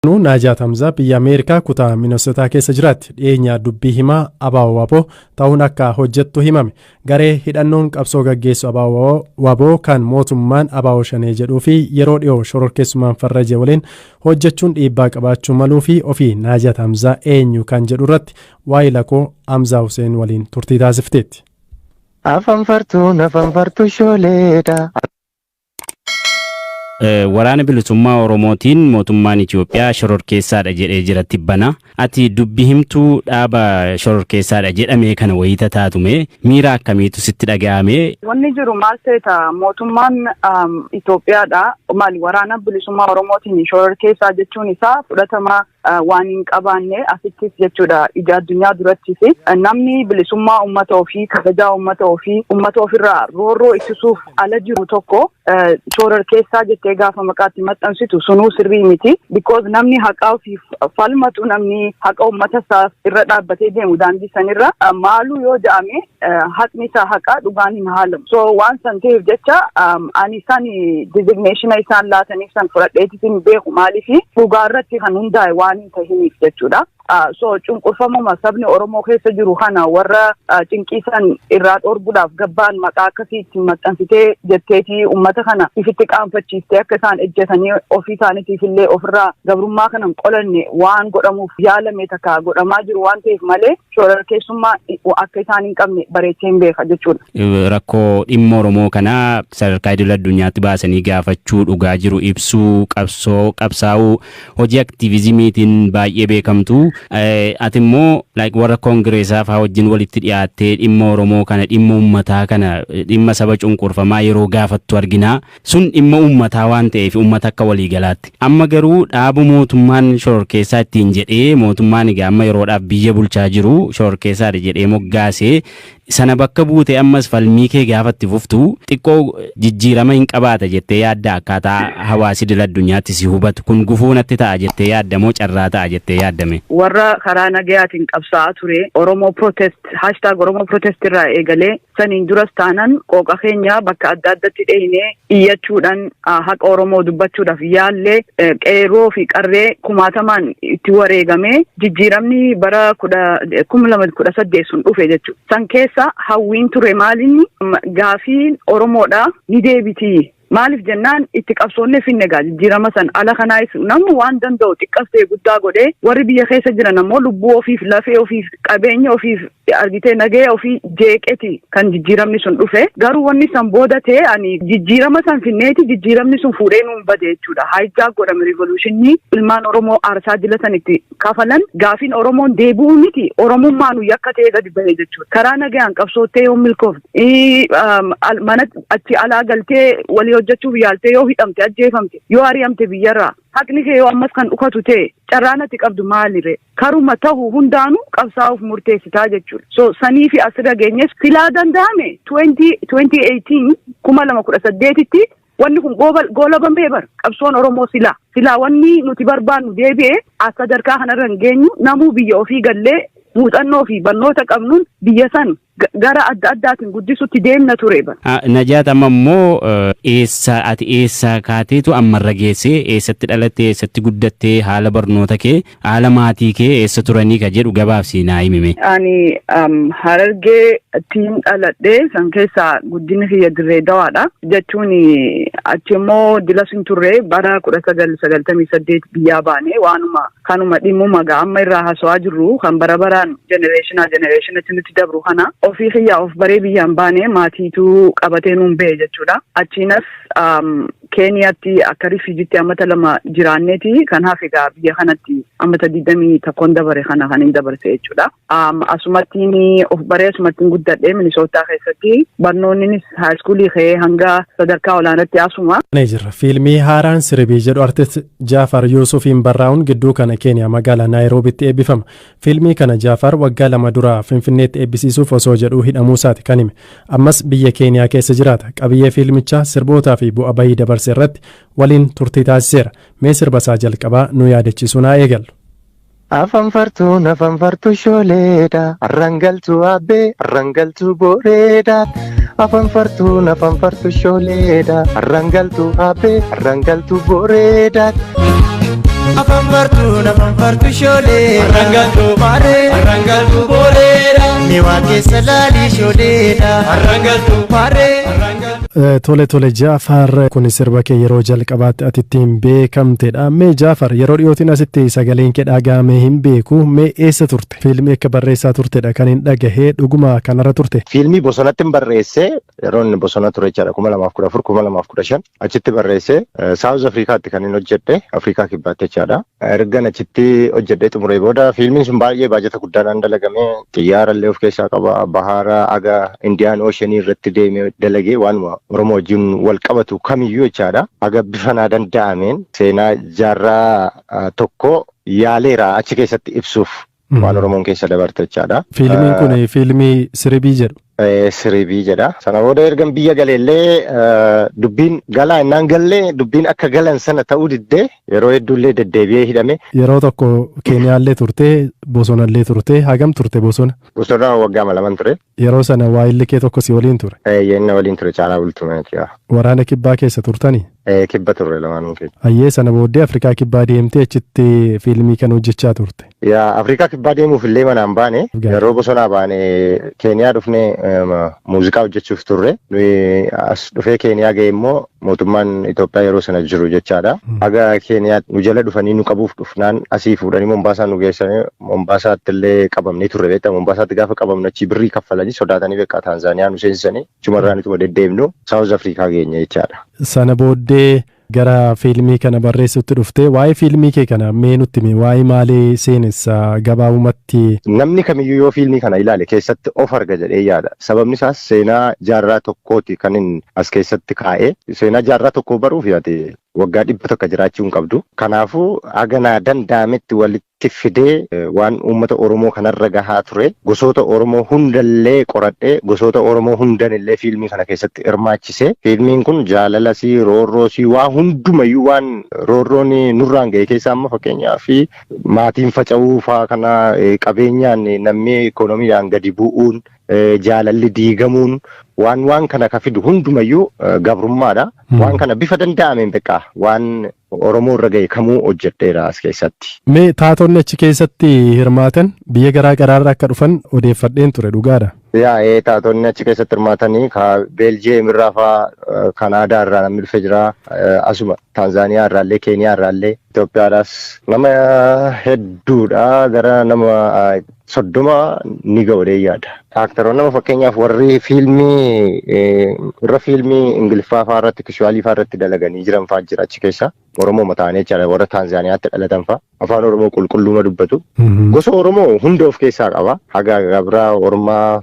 Naajaat Hamzaa biyya Ameerikaa kutaa Minosotaa keessa jiraatti. Dhiyeenya dubbii himaa ABO WBO ta'uun akka hojjettu himame. Garee hidhannoon qabsoo gaggeessu ABO WBO kan mootummaan ABO Shanee jedhuu fi yeroo dhiyoo shororkeessummaan farraje waliin hojjechuun dhiibbaa qabaachuu maluu fi ofii Naajaat Hamzaa eenyu kan jedhu irratti waa'ee lakoo Hamzaa Hussein waliin turtii taasifteetti. Afanfartuun afanfartuu shooleedha. Waraana Bilisummaa Oromootiin mootummaan Itoophiyaa shororkeessaadha jedhee jira tibbana. Ati dubbi himtuu dhaaba shororkeessaadha jedhamee kana wayita taatume, miira akkamiitu sitti dhaga'ame? Wanni jiru maal ta'eeta, mootummaan Itoophiyaadha. Maali, Waraana Bilisummaa Oromootiin shororkeessaa jechuun isaa fudhatama waan hin qabaanne asittis jechuudha, ija addunyaa durattis. Namni bilisummaa uummata ofii, kabajaa uummata ofii, uummata ofirraa roorroo ittisuuf ala jiru tokko shororkeessaa jettee gaafa maqaatti maxxansitu sunuu sirrii miti. Because namni haqa ofiif falmatu, namni haqa uummata isaa irra dhaabbatee deemu daandii sanirra maaluu yoo jedhame, haqni isaa haqa, dhugaan hin haalamu. So waan san ta'eef jecha ani isaan designation isaan laataniif san fudhadheetis hin beeku, maaliifi dhugaa irratti kan hundaa'e waan hin tahiniif jechuudha. So cunqurfamuma sabni Oromoo keessa jiru kana warra cinqiisan irraa dhorguudhaaf gabbaan maqaa akkasii ittiin maxxansitee jetteetii uummata kana ifitti qaanfachiistee akka isaan ejjetanii ofii isaaniitiif illee ofirraa gabrummaa kana hin qolanne waan godhamuuf yaalame takka godhamaa jiru waan ta'eef malee, shororkeessummaa akka isaan hin qabne bareechee hin beeka jechuudha. Rakkoo dhimma Oromoo kanaa sadarkaa idil addunyaatti baasanii gaafachuu, dhugaa jiru ibsuu, qabsoo qabsaa'uu, hojii aktiivizimiitiin baay'ee beekamtu. Ati immoo like warra koongireesaa fa'aa wajjin walitti dhiyaattee dhimma Oromoo kana, dhimma uummataa kana, dhimma saba cunqurfamaa yeroo gaafattu argina. Sun dhimma uummataa waan ta'eef uummata akka waliigalaatti. Amma garuu dhaabu mootummaan shororkeessaa ittiin jedhee, mootummaan egaa amma yeroodhaaf biyya bulchaa jiru shororkeessaadha jedhee moggaasee sana bakka buute ammas falmii kee gaafatti fuftu xiqqoo jijjiirama hin qabaata jettee yaadda? Akkaataa hawaasi idil addunyaatti si hubatu kun gufuu natti ta'a jettee yaadda moo carraa ta'a jettee yaaddame? Warra karaa nagayaatiin qabsaa'aa ture, Oromoo Protest, #OromoProtest irraa eegalee, saniin duras taanan qooqa keenya bakka adda addatti dheeyinee iyyachuudhaan haqa Oromoo dubbachuudhaaf yaallee, qeerroo fi qarree kumaatamaan itti wareegamee jijjiiramni bara 2018 sun dhufe jechuudha. San keessa hawwiin ture maalinni gaafiin Oromoodha ni deebiti. Maaliif jennaan, itti qabsoonnee finne gaa jijjiirama san. Ala kanaas namni waan danda'u xiqqas ta'e guddaa godhee, warri biyya keessa jiran ammoo lubbuu ofiif, lafee ofiif, qabeenya ofiif, argitee, nagaya ofii jeeqeti kan jijjiiramni sun dhufe. Garuu wanni san booda ta'e, ani jijjiirama san finneeti jijjiiramni sun fuudhee nuun bade jechuudha. Hijack godhame revolutionii ilmaan Oromoo aarsaa jila san itti kafalan. Gaafiin Oromoon deebi'uu miti, Oromummaan yakka ta'e gadi bahe jechuudha. Karaa nagayaan qabsoottee yoo milkoofte, mana achi alaa galtee walii hojjechuuf yaaltee yoo hidhamte, ajjeefamte, yoo ari'amte biyyarraa, haqni kee yoo ammas kan dhukatu ta'e, carraan ati qabdu maalire? Karuma tahu hundaanuu qabsaa'uuf murteessitaa jechuudha. So sanii fi asirra geenyes silaa danda'ame 2018, 2018tti wanni kun goolabamee bara qabsoon Oromoo silaa wanni nuti barbaannu deebi'ee as sadarkaa kanarra hin geenyu. Namuu biyya ofii gallee muuxannoo fi barnoota qabnuun biyya san gara adda addaatiin guddisutti deemna ture bara. Najaat, amma immoo eessa, ati eessa kaateetu ammarra geessee, eessatti dhalattee, eessatti guddattee, haala barnoota kee, haala maatii kee, eessa turanii ka jedhu gabaabsii naa himime. Ani Harargee tiin dhaladhee, san keessaa guddinni kiyya Dirree Dawaadha. Jechuun achi immoo dila sun turre, bara 1998 biyyaa baane. Waanuma kanuma dhimmuma gaa amma irraa haasawaa jirru kan bara baraan generationaa generationatti nutti dabru kana ofii kiyyaa of baree biyyaan baane, maatiitu qabatee nuun bahe jechuudha. Achiinas Keeniyaatti akka refugeetti ammata 2 jiraanneeti, kan hafe gaa biyya kanatti ammata 21n dabare kana kan hin dabarse jechuudha. Asumattiin of baree, asumattiin guddadhee Minisootaa keessatti. Barnoonnis high schoolii ka'ee hanga sadarkaa olaanaatti asuma. Jirra. Fiilmii haaraan Sirbii jedhu artist Jaafar Yuusufiin barraa'uun gidduu kana Keeniyaa magaalaa Naayiroobitti eebbifama. Fiilmii kana Jaafar waggaa 2 dura Finfinneetti eebbisiisuuf osoo jedhuu hidhamuu isaati kan hime. Ammas biyya Keeniyaa keessa jiraata. Qabiyyee fiilmichaa, sirbootaa fi bu'a bahii dabarse irratti waliin turtii taasiseera. Mee sirba isaa jalqabaa nu yaadachiisuu naa eegallu. Afanfartuun afanfartuu shooleedha. Arrangaltuu abbee, arrangaltuu booreedha. Afanfartuun afanfartuu shooleedha. Arrangaltuu abbee, arrangaltuu booreedha. Afaan fartuun afaan fartu shoolee. Arrangaltuu maaree. Arrangaltuu booreedha. Miwaa keessa laalii shooleedha. Arrangaltuu maaree. Tole tole Jaafar, kun sirba kee yeroo jalqabaatti ati ittiin beekamtedha. Mee Jaafar, yeroo dhiyootiin asitti sagaleen kee dhaga'amee hin beeku. Mee eessa turte? Fiilmii akka barreessaa turtedha kan hin dhagahee, dhuguma kanarra turte? Fiilmii bosonatti hin barreessee yeroo inni bosona ture jechaadha, 2014, 2015 achitti barreessee South Afrikaatti kan inni hojjedhe, Afrikaa Kibbaatti jechaadha. Ergan achitti hojjedhee xumuree booda fiilmiin sun baay'ee baajata guddaadhaan dalagame, xiyyaara illee of keessaa qaba, bahaara aga Indian Ocean irratti deemee dalagee, waanuma Oromoo wajjin wal qabatu kamiyyuu jechaadha. Haga bifa naa danda'ameen seenaa jaarraa tokko yaaleera achi keessatti ibsuuf, waan Oromoon keessa dabarte jechaadha. Fiilmiin kun fiilmii Siribii jedhu. Siribii jedha. Sana booda ergan biyya galeellee dubbiin galaa innaan gallee dubbiin akka galan sana ta'uu diddee yeroo hedduullee deddeebi'ee hidhame. Yeroo tokko Keeniyaallee turte, bosonallee turte, hagam turte bosona? Bosona waggaa 2 ture. Yeroo sana waayilli kee tokko si waliin ture. Yenna waliin ture, Caalaa Bultumeeti. Waraana Kibbaa keessa turtanii? Kibba turre lamaanuu keenya. Hayyee, sana booddee Afrikaa Kibbaa deemtee achitti fiilmii kan hojjechaa turte. Yaa, Afrikaa Kibbaa deemuuf illee manaan baane, yeroo bosonaa baane Keeniyaa dhufnee muuziqaa hojjechuuf turre. Nuyi as dhufee Keeniyaa ga'e immoo mootummaan Itoophiyaa yeroo sana jiru jechaadha. Haga Keeniyaa nu jala dhufanii nu qabuuf dhufnaan asii fuudhanii Mombaasaa nu geessanii, Mombaasaatti illee qabamnee turre beektaa. Mombaasaatti gaafa qabamnu achii birrii kaffalanii sodaatanii beekaa Taanzaaniyaa nu seensisanii, achumarraa nutuma deddeemnu South Afrikaa geenye jechaadha. Sana booddee gara fiilmii kana barreessutti dhuftee, waa'ee fiilmii kee kana mee nutti himi, waa'ee maalii seenessa gabaabumatti? Namni kamiyyuu yoo fiilmii kana ilaale keessatti of arga jedhee yaada. Sababni isaas seenaa jaarraa tokkooti kan inni as keessatti kaa'e. Seenaa jaarraa tokkoo baruuf ati waggaa 100 jiraachuu hin qabdu. Kanaafuu haga naa danda'ametti walitti fidee waan uummata Oromoo kanarra gahaa ture, gosoota Oromoo hundallee qoradhee, gosoota Oromoo hundanillee fiilmii kana keessatti hirmaachise. Fiilmiin kun jaalalasii, roorroosii, waa hundumayyuu, waan roorroon nurraan ga'e keessaa amma fakkeenyaaf maatiin faca'uu faa kana, qabeenyaan namni ikoonomiidhaan gadi bu'uun, jaalalli diigamuun, waan kana ka fidu hundumayyuu gabrummaadha. Waan kana bifa danda'ameen beekaa waan Oromoo irra ga'e kamuu hojjedheera as keessatti. Mee taatonni achi keessatti hirmaatan biyya garaa garaarraa akka dhufan odeeffadheen ture, dhugaadha? Yaa, taatonni achi keessatti hirmaatanii ka Beeljiyeem irraa faa, Kanaadaa irraa namni dhufe jira, asuma Taanzaaniyaa irraallee, Keeniyaa irraallee, Itoophiyaadhaas nama hedduudha, gara nama 30 ni ga'u yaada. Aktaroonni nama fakkeenyaaf warri fiilmii irra fiilmii Ingiliffaa fa'aa irratti, Kiswahilii fa'aa irratti dalaganii jiran fa'aa jira achi keessa. Oromoo ta'anii jechaadha, warra Taanzaaniyaatti dhalatan fa'aa. Afaan Oromoo qulqulluuma dubbatu. Gosa Oromoo hunda of keessaa qaba. Haga Gabraa, Ormaa,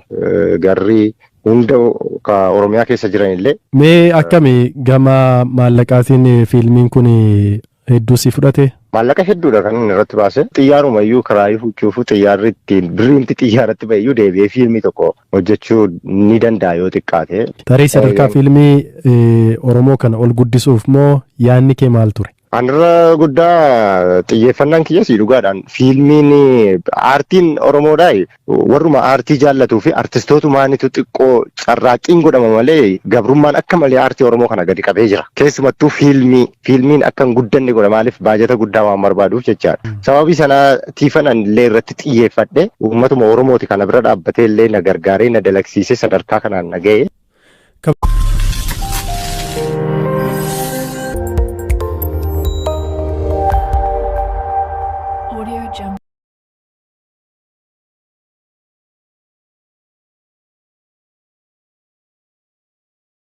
Garrii hunda ka Oromiyaa keessa jiran illee. Mee akkami, gama maallaqaatiin fiilmiin kun hedduu si fudhate? Maallaqa hedduudha kan inni irratti baase. Xiyyaaruma iyyuu kiraayii fuuchuufu, xiyyaarri ittiin birriimti xiyyaarratti ba'e iyyuu deebi'ee fiilmii tokko hojjechuu ni danda'a yoo xiqqaate. Tarii sadarkaa fiilmii Oromoo kana ol guddisuuf moo yaadni kee maal ture? Anirra guddaa xiyyeeffannaan kiyya si dhugaadhaan fiilmiin aartiin Oromoodhaa warruma aartii jaallatuu fi artistootumaanitu xiqqoo carraaqqiin godhama malee gabrummaan akka malee aartii Oromoo kana gadi qabee jira. Keessumattuu fiilmiin akka hin guddanne godha, maaliif baajata guddaa waan barbaaduuf jechaadha. Sababii sanaatiifan illee irratti xiyyeeffadhe, uummatuma Oromooti kana bira dhaabbatee illee na gargaaree na dalagsiisee sadarkaa kanaan na ga'e. Audio Jungle.